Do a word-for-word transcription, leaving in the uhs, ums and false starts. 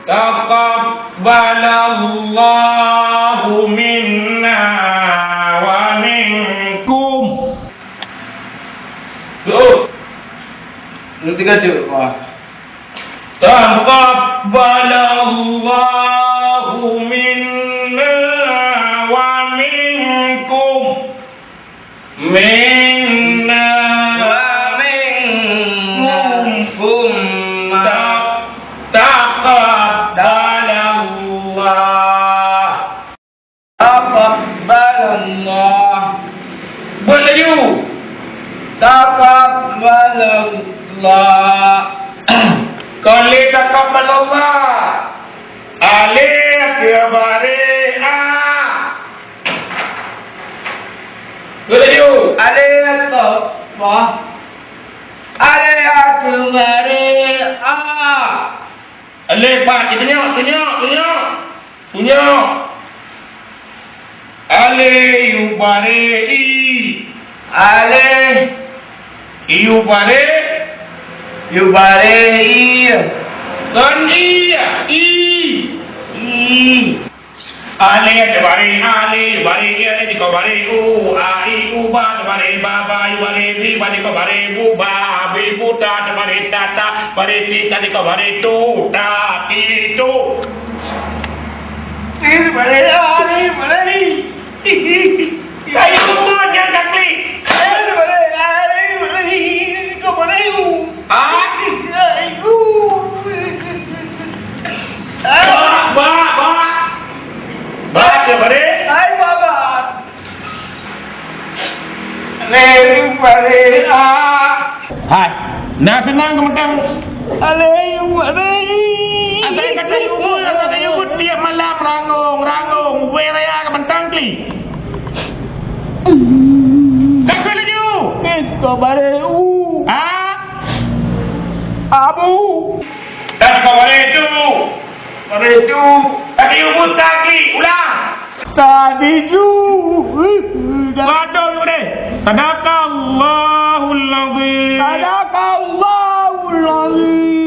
Taqabbalallahu minna wa minkum. Tuh. Nanti kacau, Pak. Taqabbalallahu minna wa minkum. Minna wa minkum. Ta-, taqabbalallah. Taqabbalallah. Buet laju. Taqabbalallah. Kon lé taqabbalallah. Alé keu baré a. Buet laju. Alé taqabba-, alé keu baré a. Alé pat, tunyok, tunyok, tunyok. Tunyok. Alé, yu baré i. Alé. Yu baré. Yu baré i. Kon i, i. I. Alé, yu baré, alé, yu baré, i, alé, di ko baré, u, a, i, u, ba, yu baré, ba, ba, yu baré, bi, ba, di ko baré, bu, ba, bi, bu, ta, yu baré, ta, ta, baré, ti, ta, di ko baré, tu, ta, ti, tu. Ayo, buat nyang ka klik. Ayo, buat nyang ka klik. Ah? Ayo. Ba, ba, ba. Ba, dia balik. Hai, Baba. Lé balik, ah. Hai, na seunang keumeutang. Alé, alé. Asai kata ibu, asai kata ibu, tiap malam rangong, rangong, ubé raya keumeutang kli. Takut laju. Eh, kau balik, uh. Ha? Abu. Takut balik tu. Balik tu. Tadi ibu tak kli, ulang. Tadi tu. Waduh, ibu deh. Sadaqallahul azim. Sadaqallahul azim.